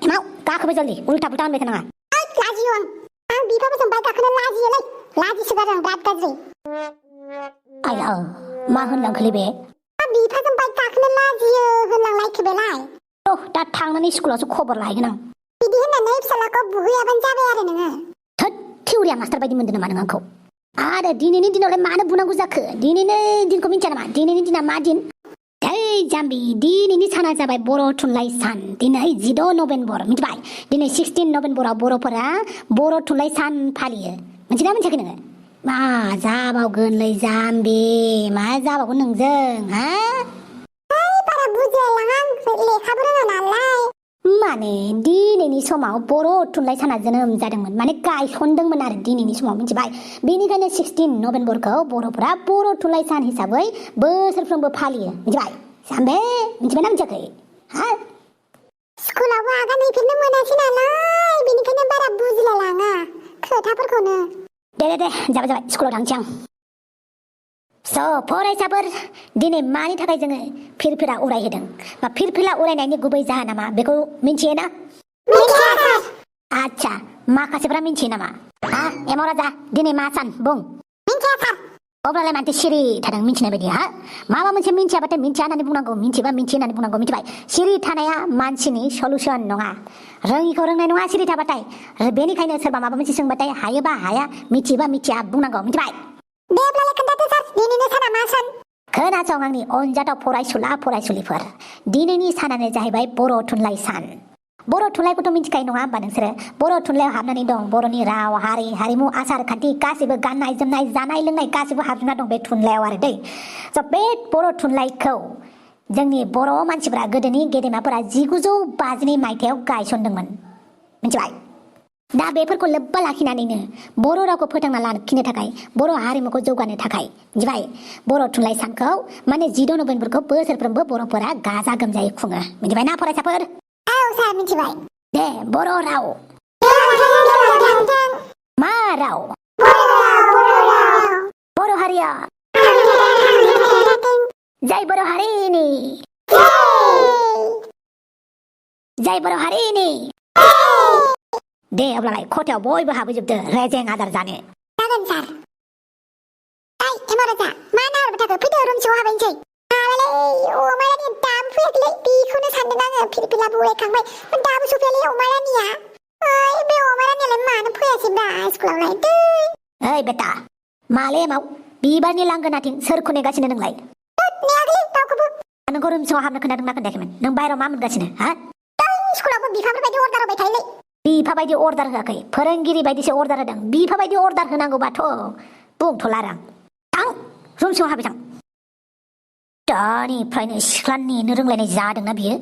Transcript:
एमाव गाखोबाय जल्दि उल्था पुल्था होनबाय थानाङा लाजियो आं बिफाफोरजों बाइक गाखोनो लाजियोलै लाजिसोगारो आं बिराद गाज्रि आया मा होनलांखोलै बे बिफाजों बाइक गाखोनो लाजियो होनलांलायखोबायलाय दा थांनानै स्कुलावसो खबर लाहैगोन आं बिदि होननानै फिसालाखौ बुहैयाबानो जाबाय आरो नोङो थोद थिउरिया मास्टार बायदि मोनदों नामा नों आंखौ आरो दिनैनि दिनावलाय मानो बुंनांगौ जाखो दिनैनि दिनखौ मिन्थिया नामा दिनैनि दिना मा दिन जाम्बि दिनैनि साना जाबाय बर' थुनलाइ सान दिनै 16 नभेम्बर मिथिबाय दिनै 16 नभेम्बराव बर'फोरा बर' थुनलाइ सान फालियो मिथिना मिथियाखै नोङो मा जाबावगोनलै जाम्बि मा जाबावगोन नोंजों हा बारा बुजिलायलाङा आं लेखाबो रोङा नालाय माने दिनैनि समाव बर' थुनलाइ साना जोनोम जादोंमोन माने गायसनदोंमोन आरो दिनैनि समाव मिथिबाय बेनिखायनो 16 नभेम्बरखौ बर'फोरा बर' थुनलाइ सान हिसाबै बोसोरफ्रोमबो फालियो मिथिबाय जाम्बे मिथिबायना मिथियाखै हा स्कुलावबो आगान हैफेरनो मोनासै नालाय बेनिखायनो बारा बुजिलायलाङा खोथाफोरखौनो दे जाबाय स्कुलाव थांसै आं स' फरायसाफोर दिनै मानि थाखाय जोङो फिरफिला उरायहोदों बा फिरफिला उरायनायनि गुबै जाहोना मा बेखौ मिन्थियो ना आच्छा माखासेफ्रा मिन्थियो नामा हा एमाव राजा दिनै मा सान बुं अब्लालाय मानोथो सिरि थादों मिन्थिनाय बायदि हा माबा मोनसे मिन्थियाबाथाय मिन्थिया होननानै बुंनांगौ मिन्थिबा मिन्थियो होननानै बुंनांगौ मिथिबाय सिरि थानाया मानसिनि सलुसन नङा रोङिखौ रोंनाय नङा सिरि थाबाथाय बेनिखायनो सोरबा माबा मोनसे सोंबाथाय हायोबा हाया मिथियोबा मिथिया बुंनांगौ मिथिबाय दे अब्लालाय खोन्थादो सार दिनैनि साना मा सान खोनासं आंनि अनजाथाव फरायसुला फरायसुलिफोर दिनैनि सानानो जाहैबाय बर' थुनलाइ सान बर' थुनलाइखौथ' मिथिखायो नङा होमबा नोंसोरो बर' थुनलाइयाव हाबनानै दं बर'नि राव हारि हारिमु आसार खान्थि गासिबो गाननाय जोमनाय जानाय लोंनाय गासिबो हाबजोबना दं बे थुनलाइयाव आरो दै स' बे बर' थुनलाइखौ जोंनि बर' मानसिफोरा गोदोनि गेदेमाफोरा 1950 मायथाइयाव गायसनदोंमोन मिथिबाय दा बेफोरखौ लोब्बा लाखिनानैनो बर' रावखौ फोथांना लाखिनो थाखाय बर' हारिमुखौ जौगानो थाखाय मिथिबाय बर' थुनलाइ सानखौ माने 16 नभेम्बरखौ बोसोरफ्रोमबो बर'फोरा गाजा गोमजायै खुङो मिथिबाय ना फरायसाफोर औ सार मिथिबाय दे बर' राव मा राव बर' हारिया जय बर' हारिनि जय बर' हारिनि दे अब्लालाय खथायाव बयबो हाबहैजोबदो रेजें आदार जानो जागोन सार एमाव राजा मा नाहरबाय थाखो फैदो रुम सिङाव हाबहैनोसै माबालै अमारानि दाबो फैयाखैलै बेखौनो सानदों आङो फिरफिलाबो उरायखांबाय दाबो सफैयालै अमारानिया ओइ बे अमारानियालाय मानो फैयासैब्रा स्कुलावलाय दै ओइ बेटा माले एमाव बिबारनि लांगोनाथिं सोरखौ नेगासिनो नोंलाय नेयाखैलै रावखौबो नोंखौ रुम सिङाव हाबनो खोन्थादोंना खोन्थायाखैमोन नों बायहेरायाव मा मोनगासिनो हा स्कुलावबो बिफाफोर बायदि अर्डार होबाय थायोलै बिफा बायदि अर्डार होआखै फोरोंगिरि बायदिसो अर्डार होदों बिफा बायदि अर्डार होनांगौबाथ' बुंथ'ला आं थां रुम सिङाव हाबबाय थां दानिफ्रायनो सिख्ला नेनो रोंलायनाय जादोंना बियो